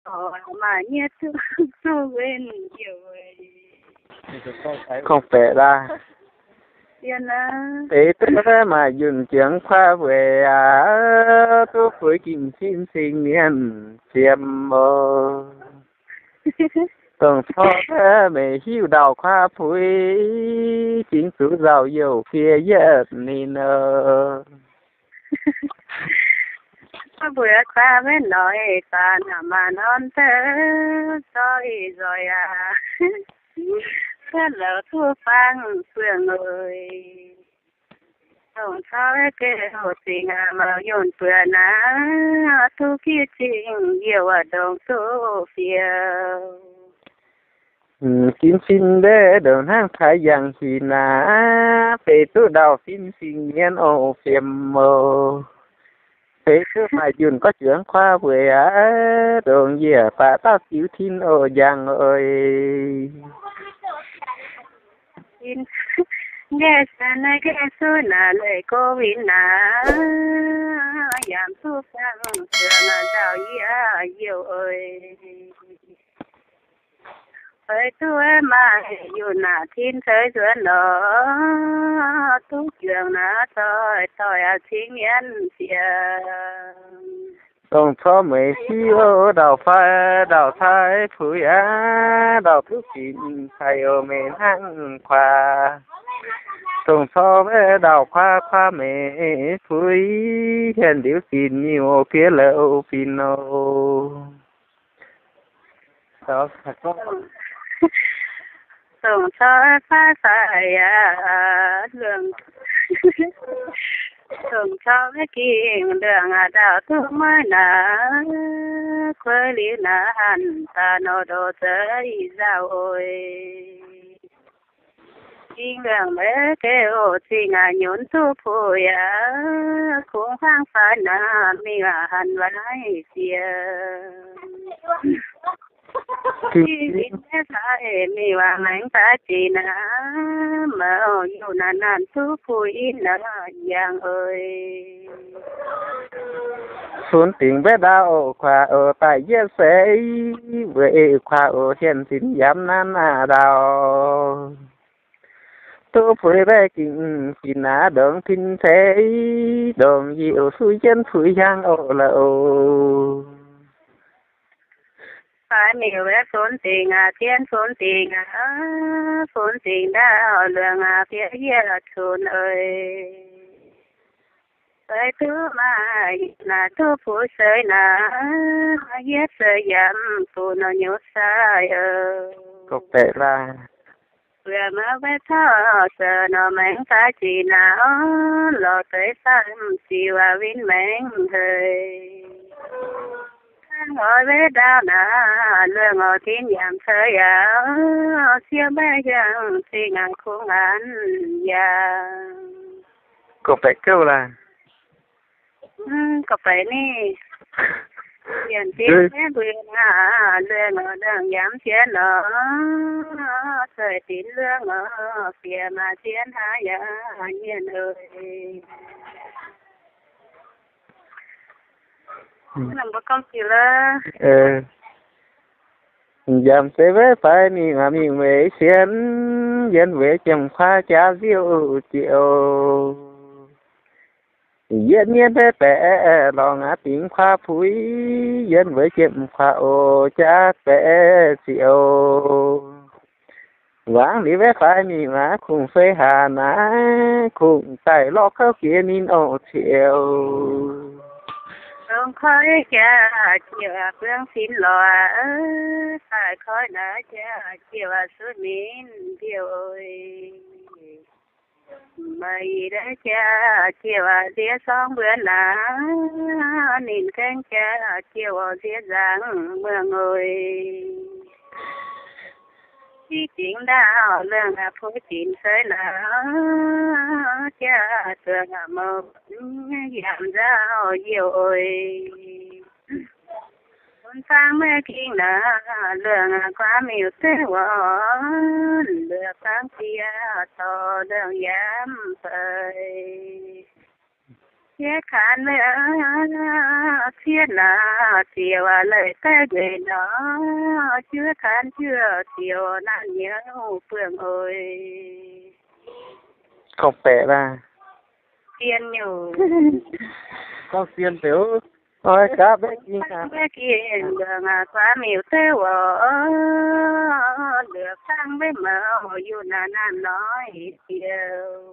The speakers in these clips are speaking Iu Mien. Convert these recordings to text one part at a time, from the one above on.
orqc, maaih nyei duqv, duqv win youc. Kongx baeqc laah. Deix duqv maaih yunh jangx kuaaiv weic aqv, duqv fuix ging sin cing mienh fiem oc. Dongh corc meih hiuv ndau kuaaiv puix, zingx zuqc nzauh youh fiev yietv ninh oc. Mbuo kuaaiv maiv noic baac maaih norm deix zorqv ih nzoih aqv. Cuotv louc duqv fangx buangh oc. Dongh corc geh hoc zingh aqv, mouc yunh buonc aqv, duqv gitv zingh youh aqv, ndongc duqv fioux. Ginv sin mbaeqv ndongc hnangv taaix yangh hinc aqv, beic duqv ndau-fin cing mienh oc fiem oc. Beic duqv maaih yunh gorngv juangc kuaaiv weic aqv, ndongc yie baac dauh ziux tin oc njang oc. Nqaeqv se naaiv nqaeqv suv naaic leih go win naaic, yaac duqv fangx zuangx nzauh yie youh oc. Feix duqv maaih yunh naaic tin ceix nzuonx oc, duqv juangc naaic zoih doic aqv cingx mienh fiem. Dongh corc meih hiuv ndau-fai ndau-fai puix aqv, ndau duqv ginv cai oc meih hnangv kuaaiv. Dongh corc mbaeqv ndau kuaaiv kuaaiv meih puix, hienx liuz ginv miuc fiev louc fim oc. Dongh corc fai fai yaac luangc, dongh corc maiv gingh luangc aqv, ndau duqv mueiv naaic, kueiv liuz naaic hanc daaih nor ndoh zeix ih nzauh oc. Gingh luangc maiv geh oc zingh aqv, nyunc duqv puix yaac kungx fangx faix naaic mingh aqv, hanc waaic siex. Mingh maiv faix mingh waac maengx faix zinh naaic, mouc yunh naaic nanc duqv puix in naaic yangh oc. Funx dingc mbaeqv ndau oc kuaaiv oc, daaih yietv seix weic kuaaiv oc, hienx zinh yaac nanv aqv ndau. Duqv puix mbaeqv gingh fih naaic ndongc tin ceix, ndongc yie oc suv jienv puix hiaang oc la'oc. Faix miuc mbaeqv funx dingc aqv, jienv funx dingc aqv, funx dingc ndau luangc aqv, bieqc yietv cunx oc. Seix duqv maaih naaic duqv puix seix naaic, yietv seix yaac mv bun nor nyuoz sai oc. Mbuo maiv taux seix nor maengx faix zinh naaic, lorz deix faix ziux aqv win maengx heix. Hnangv oix wetv ndau naaic, luangh oix tin yaac ceix yaac, siev mbaeqv hiaangx zingh aqv kungx anx yaac. Gorngv baeqc gouv laac. Gorngv baeqc ninh, yienc zinh maiv mbuo naaic, luangh oix luangh yaac mv sienx nor, zeiv dinc luangh oix bieqc maaih sienx haaix yaac mienh oc. Mbuo gorngv ziux lorqc. Yaac se maiv faix mingh aqv, mingh weic sienx, yiem weic jiem-kuaaiv jaax nziouv ziouc. Yietv mienv mbaeqv baeqc lorngx aqv, dingx kuaaiv puix, yiem weic jiem-kuaaiv oc jaax baeqc ziouc. Wangc liuz maiv faix mingh aqv, kungx fei hanc aqv, kungx daaih lorqc kouv jiex ninh oc ziouc. Dongh koiv jaax ziouc buangv sin lorqc, daaih koiv naaiv jaax ziouc suiv ninh mbiouh oc. Meih i deix jaax ziouc nziex sorng mbuonx naaic, ninh gaengh jaax ziouc nziex nzangc muangh oc. Ziqv dingc ndau luangh aqv, puix dinc seix naaic, jaax zuangx aqv, mouc yaac nzauh youh oc. Bun fangx maiv ging naaic, luangh aqv, guaav miuc zeiv wuonx, luoqc fangx diex dorh luangh yaac mv feix. Jiex kaanx meih aqv, ciev naaic ziouc aac leih daaih nzueic nor, juov kaanx juov ziouc naaiv nyei buonc oix. Gorngv baeqc laah. Zien nyungc. Gorngv zien liuz, oix gaax mbaeqv ging aqv. Mbaeqv ging mbuoqc aqv, guaax miuc deix oc, luoqc dangh mbaeqv mouc yunh naaic naaiv noic ziouc.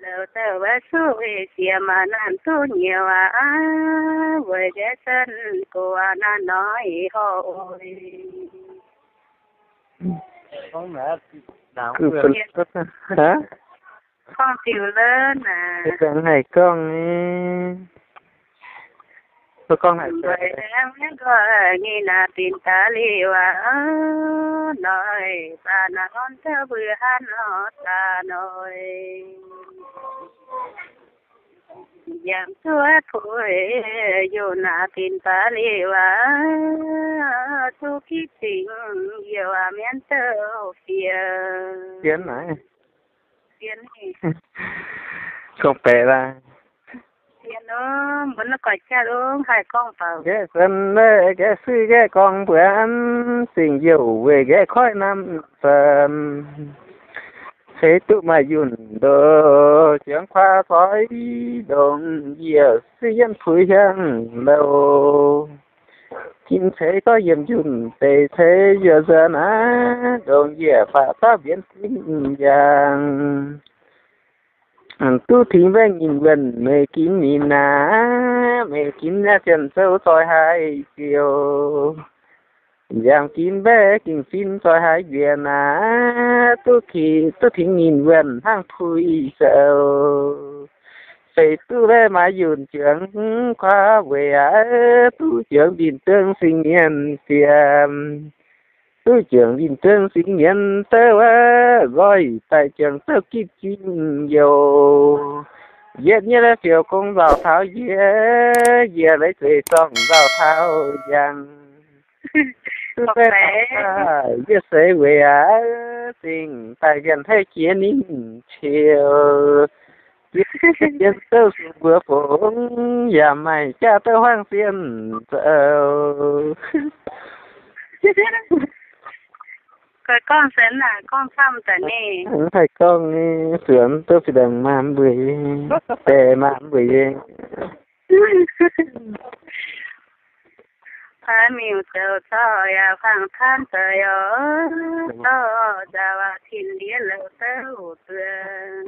Louc douh wuov suv weic siex maac naanh duqv nyouc aqv, weic nqaeqv zunv gox aqv naaiv noic horc oc. Gorngv diuc lov naaic. Haih gorngv nyei. Mbuo gorngv haic deix nqoi nyei naaic binc daaih liuz aqv, noic baac naaic norm douh mbuo hnangv nor daaih noic. Yangh duqv puix youh naaic binc baac liuz aqv, duqv gitv zingh youh aqv mienv douh fiev. Sienx naaic. Sienx. Gorngv baeqc laah. Sienx ov, mbuo naaiv guaix jatv ov, haih gorngv baeqc. Nqaeqv zunv, nqaeqv suiv, nqaeqv gorngv buonc, zingh youh weic nqaeqv koiv namv zunv. Feix duqv maaih yunh ndoh, ziangx kuaax zoih ndongc yie suiv yienv puix hiaangx louh. Ginv ceix gorngv yiem yunh deix ceix yuoqc nzuonx aqv, ndongc yie faatv dauh mbienx ginv yangh. Duqv tingx mbaeqv nyinh wuonh meih ginv minc aqv, meih ginv naaiv zien zouv zoih haiz ziouc. Yangh ginv mbaeqv gengh fin zoih haiz njiec aqv, duqv tingx, duqv tingx nyinh wuonh hnangv puix zoux. Feix duqv mbaeqv maaih yunh juangc kuaax weic aqv, duqv juangc mbinh duangv singx mienh fiem. Duqv juangc mbinh duangv singx mienh douh wuov nqoi daaih juangc douh gitv zingh youh. Yietv nyei la'biouc gong nzauc taux yie, yie leiz zeiz zorngh nzauh taux yangh. Duqv mbaeqv yie seix weic aqv, zingh daaih nqaeqv hneiv jiex ninh qiu. Zien douh sung mbuox fongx, yaac maaih jaav douh huaang zien zoux. Gorngv se naaic gorngv camv daaih ninh. Mv haih gorngv, zuonx duqv fih dangh maah mbuo, deix maah mbuo yie. Paaix miuc zoux zorqv yaac fangx taanv zoux oc, zorqv nzauh aqv, tin ndiev louc douh zuonx.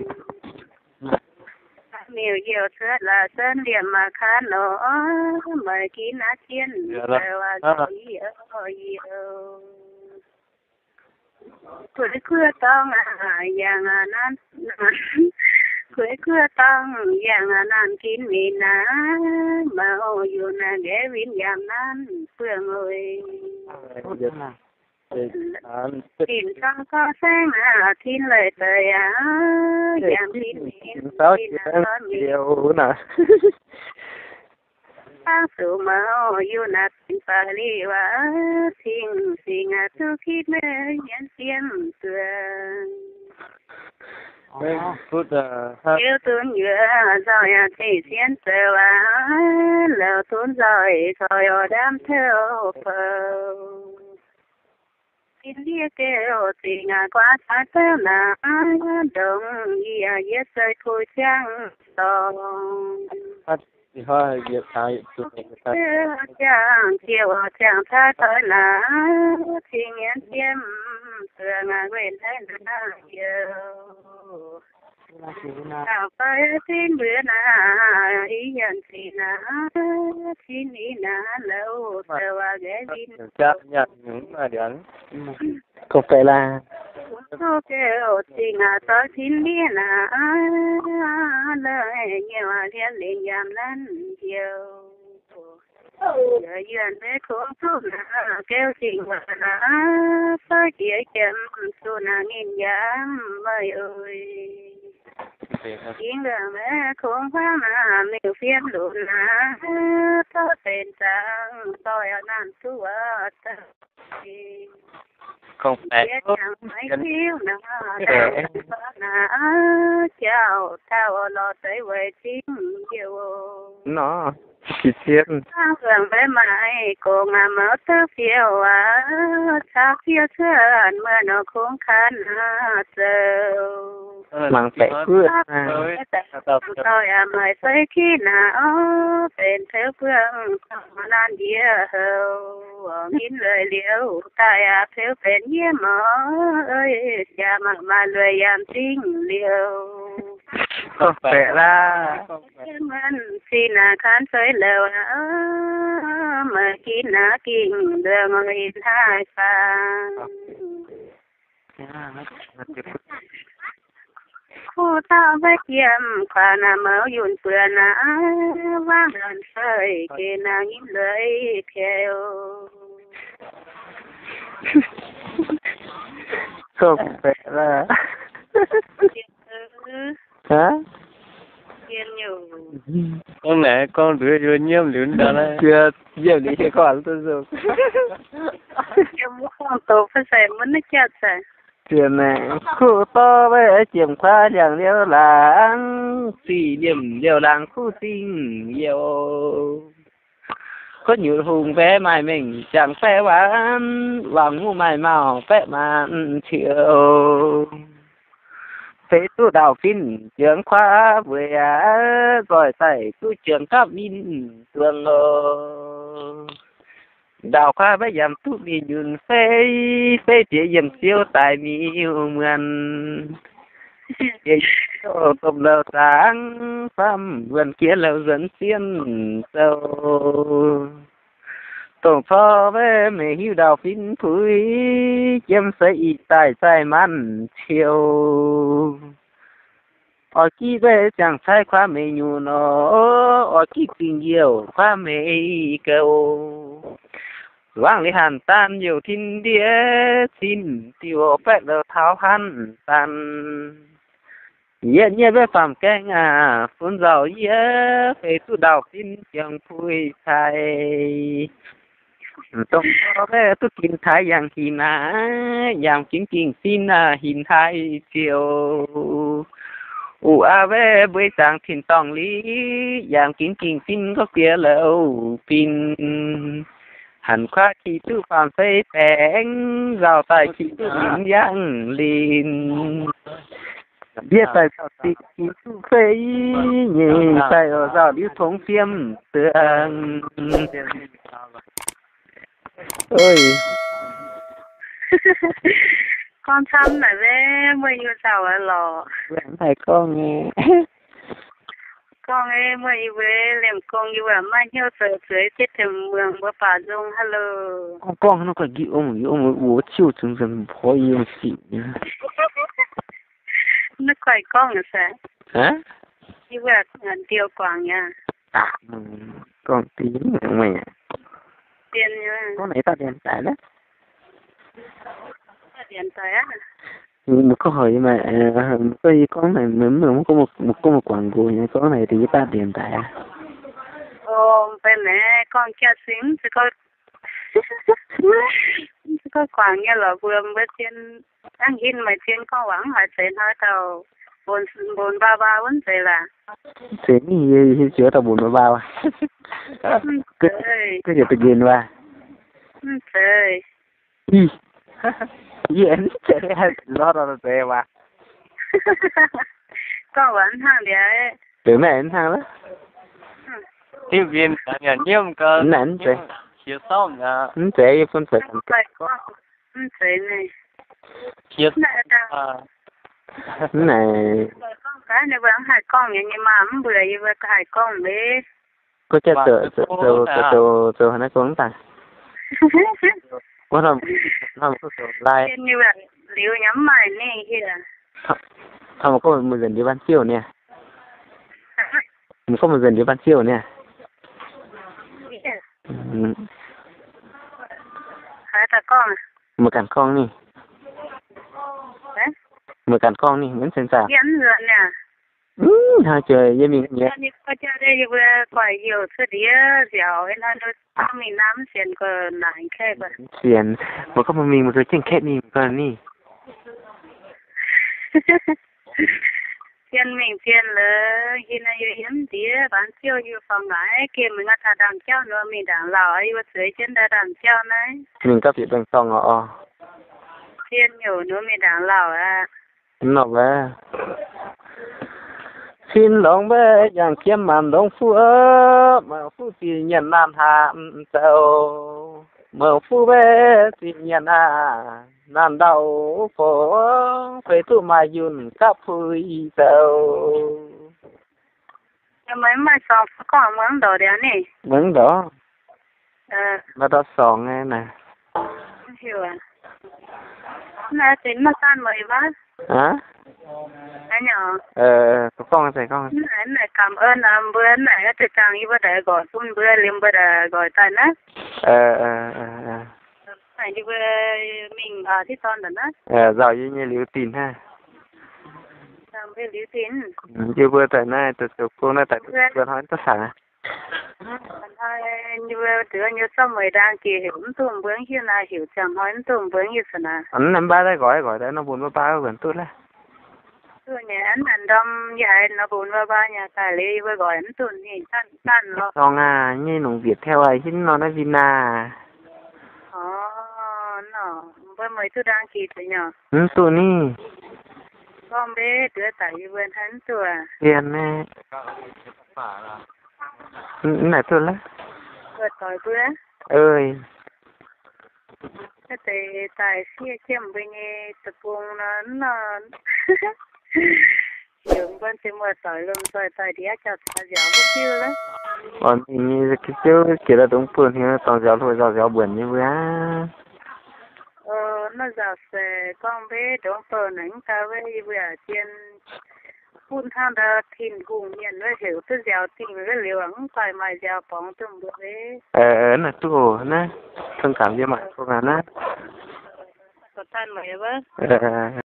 Paaix miuc youh cuotv laaix zunv liemh maaih kaanv oc, meih ginv naaiv jienv zoux aqv, zoux yie oc, yie oc. Kueix guoqv dorngx yangh naaiv, kueix guoqv dorngx yangh naaiv ginv mingh naaiv, mouc yunh naaiv nqaeqv win yaac naaiv buangh oc. Dinh zorng gorx saengv aqv, tin leiz deix aqv, yangh tin mingh, tin aqv, dorn mingh. Dangh zuqc mouc yunh naaiv binc baaix liuz aqv, cing-cing aqv, duqv kitv maiv yienx siemv zuonx. Tiuv dunx yuoqc nzoih yaac cing sienx zoux aqv, louc dunx nzoih zoih oix ndamv touv bouh. Tin ndiev geuh zingh aqv, guaax caux douh naaic ndongc yie, yie zoih kuv jangv dorngx. Jangv ziouc ziangh taaix doix naaic, cing yienx siemv zuonx aqv, weic naaiv naaiv youh. Taux fai zinh mbuo naaic, i yienc zinh naaic, cin i naaic louc douc waac nqaeqv win. Kungx baeqc laah. Kungx duqv geuh zingh aqv, zoih cin ndiev naaic, leiz nyei waac liemh lingc yaac nanv youh. Yuoqc yuonh maiv kungx duqv naaic, geuh zingh waac naaic, fai jiex jienv zuqc naaic ninh yaac meih oc. Jingx luoqc maiv kungx hmuangv naaic, miuc-fiem lunx naaic, tov benx zaangc doic naanc duqv wuov dauh. Jiex jangx maiv tiuv naaic, Naaiv jauv taux lorz deix weic zingh youh. Nor, qiex jienv. Hnangv nzengc maiv maaih gong aqv, mouv duqv fiou aqv, caux fiou cuotv muonc nor kungx kan zoux. Mangc baeqc guoqv. Daux gaux yaac maaih feix kiv naaic orv, benx teux buangv dorngx naanc ndiev houc, nqinv leiz liuz daaih yaac teux benx yiem orv, yaac mangc maaih lueic yaac m'zingh liuz. Gorngv baeqc laav. Muonc zinh naaic kan feix louc aqv, meih ginv naaic gingh nduov ih hnangv faang. Kuv taux maiv yiem kuaaic naaic, mouz yunh buonc naaic, wangv nzuonx fei geh naaic nqinv leiz pieux. Gorngv baeqc laav. Hnangv naaic gorngv nduov yie nyiemv liuz daaih naaiv. Yie nyiemv liuz hieh gorngv duqv nzunc. Yie mbuo gorngv doqc fai se mv naaiv jatv se. Ziouc naaic kuv dorv maiv jiemx kuaaiv ndiangx-liouv laangz, sic liemh liouh laangz kuv zingh youh. Kuv nyutc hungh mbaeqv maaih mengh jangx baeqv waanc, wangc muqv maaih mauh baeqv maanc ciouv. Feix duqv ndau-fin jiex kuaaiv mbueiz aqv, nzoih daaih duqv jiex gapv ninh duangx oc. Ndau kuaaiv maiv yaac duqv mingh nyunc fei, fei ziex yiem ziouv daaih miuc muonc. Ziex yiem ziouv domh louh zaangc, faam wuonh jiex louh nzuonx sienh zoux. Dongh corc maiv mengh hiuv ndau-fin puix, jiem seix ih daaih zaih maanc ciouv. Oix giv maiv ziangh caaiv kuaaiv meix nyunc nor, oix giv zingh youh kuaaiv meix gouv. Wangv liuz hanc daan youh tin ndiev cin, diuh baeqv louh taux hanc daan. Yietv nyiev maiv faam gaengh aac, fun nzauh yie feix duqv ndau-fin jangx puix cai. Dongh maiv duqv ginx taaix yangh hinc aac, yaac ginx gingh sin aac hinc haaix ziouc. Uv aav maiv mbueiz zaangc tin-dorngh liuz, yaac ginx gingh sin gorngv bieqc louh bin. Hanc kuaaiv qiex duqv faam fei baengc, nzauh daaih qiex duqv minc yangh linh. Ndiev daaih nzauh diqc qiex duqv fei nyeic, daaih oix nzauh liuz tongx fiem duangc. Gorngv camv naaic maiv, meih yie nzauh aqv lorqc. Mv haih gorngv nyei. Gorngv ei, meih yie mbuo liemh gong yie mbuo maiv hnyouv zoux zueiz, zieqv tengx muangx mbuo baac nzung. Hello. Gorngv, gorngv hnangv naaiv guaih njiec ong, yie ong wuov ciuv zungx nzengc porv yie ong sic nyei. Naaiv guaih gorngv se, yie mbuo ndiouh guangc yaac. Gorngv deix meih, gorngv naaic daaih ndienx daic naaiv. Muoz gorngv haic yie maaih, muoz gorngv yie gorngv naaic, muoz gorngv muoz guangc nqox nyei, gorngv naaic deix yie daaih ndienx daic aqv. Gorngv jaax singx, gorngv guangc nyei lorqc, mbuo mbuo zien, hnangv hin meih zien gorngv waac mv haiz zeiz hnoi dauh mbonx mbaa mbaa wuov zeiz laac. Zeiz mingh yie hiuv jiex dauh mbonx mbaa mbaa. Ga'nyiec da'nqinx waac. Ih, yie mv zeiz lorz dauh zeiz waac. Gorngv waac mv hnangv liuz. Deix mv hnangv lorqc. Hiuv mbienx nyanc nyiemv gau. Mv zeiz. Mv zeiz yie bun zeiz. Mv zeiz naaic. Mv naaic. Ninh mbuo mv haih gorngv nyei, nyei maah, mv mbuox yie mbuo haih gorngv mv. Gorngv jaax zoux, zoux, zoux, zoux haaix naaiv gorngv daaih. Liuz nyei mv maaih ninh hieh. Taux meih gorngv meih nzengc ndiev baan ziouv niaa. Meih gorngv meih nzengc ndiev baan ziouv niaa. Meih ganh gorngv ninh. Meih ganh gorngv ninh, mv cen zaah. Mv hnangv jiex yie mingh nyei. Sienx, meih gorngv meih mingh meih zuqc jienv kaeqv mingh meih gorngv ninh. Zien mingh zien lorqc, yie naaiv yie yiem ndiev, baanx ziouv yie faaux ngaaix, gemh meih ngaav taux ndaamv-jauv nor mingh ndaangc lauh, yie mbuo zueiz jienv ndaamv-jauv naaiv. Mingh gapv bieqc baengh dorngh oc. Zien nyungc nor mingh ndaangc lauh aqv. Nor wuov, cin longx mbaeqv yangh jiem maanc longx fuqv, mangc fuqv zinh nyanc naanh hnaangx zoux, mangc fuqv mbaeqv zinh nyanc naanh, naanh ndau-fongx feix duqv maaih yunh gapv puix zoux. Meih mv maaih sorngx gorngv muangx ndorqc liuz ni. Muangx ndorqc. Maaih dauh sorngx naaic. Naaiv deix mv maaih daan meih wuov. Aa? Aa, gorngv deix gorngv. Naaic, naaic cảm ơn mbuo naaic, deix zaangc yie mbuo daaih nqorc bun mbuo liuz mbuo daaih nqorc daaih naaiv. Naaic yie mbuo mingh titv dorn daaih naaiv. Nzauh yie nyei liuz dinh hnangv. Nzauh mbuo liuz dinh. Yie mbuo daaih naaiv, daaih zoux gong naaiv daaih mbuo hnoi duqv saangc. Hnoi yie mbuo deix nyei zorqv mueiz ndaang gec heuc mv duqv mbuo hiuv naaiv, heuc ziangh hnoi mv duqv mbuo hiuv se naaiv. Mv baac daaih nqoi nqoi daaih nor mbuo mv baac wuonc duqv leh. Duqv nyei, naaic ndorm yie haiz nor mbuo mv baac nyei daaih liuz yie mbuo nqoi mv duqv ninh zanc lorqc. Dorngx aac, nyei nongc nzieqc taux aac, hinv nor naaiv nzin aac. Orv, nor mbuo mueiz duqv ndaang gec deix nyei. Mv duqv ni. Gorngv mbe duqv daaih yie mbuo hnangv mv duqv aac. Dien naaiv. Mv naaic duqv leh. Mbuo doix mbuo. Eix. Naaiv deix daaih siev jienv mbuo nyei deic-bung nor, nor. Heuc mbuo deix muoz-doic lomh nzoih daaih ndiev jauv-caux nziaaux mbuo jiu leh. Orv, ninh nyei ziouv jiex daaih ndongx bouh hnyouv dorngx nziaaux hlo nziaaux nziaaux mbuonc nyei mbuo aqv. Nor nziaaux se gorngv mbe ndongx bouh naaic mv gau wuov yie mbuo zien butv hnangv ndau Tin-Hungh mienh wuov heuc duqv nziaaux dingh wuov liuz mv baac maaih nziaaux borngz duqv mbuo. Naaiv duqv oc naaiv. Thông cảm yie mangc gong aqv naaiv.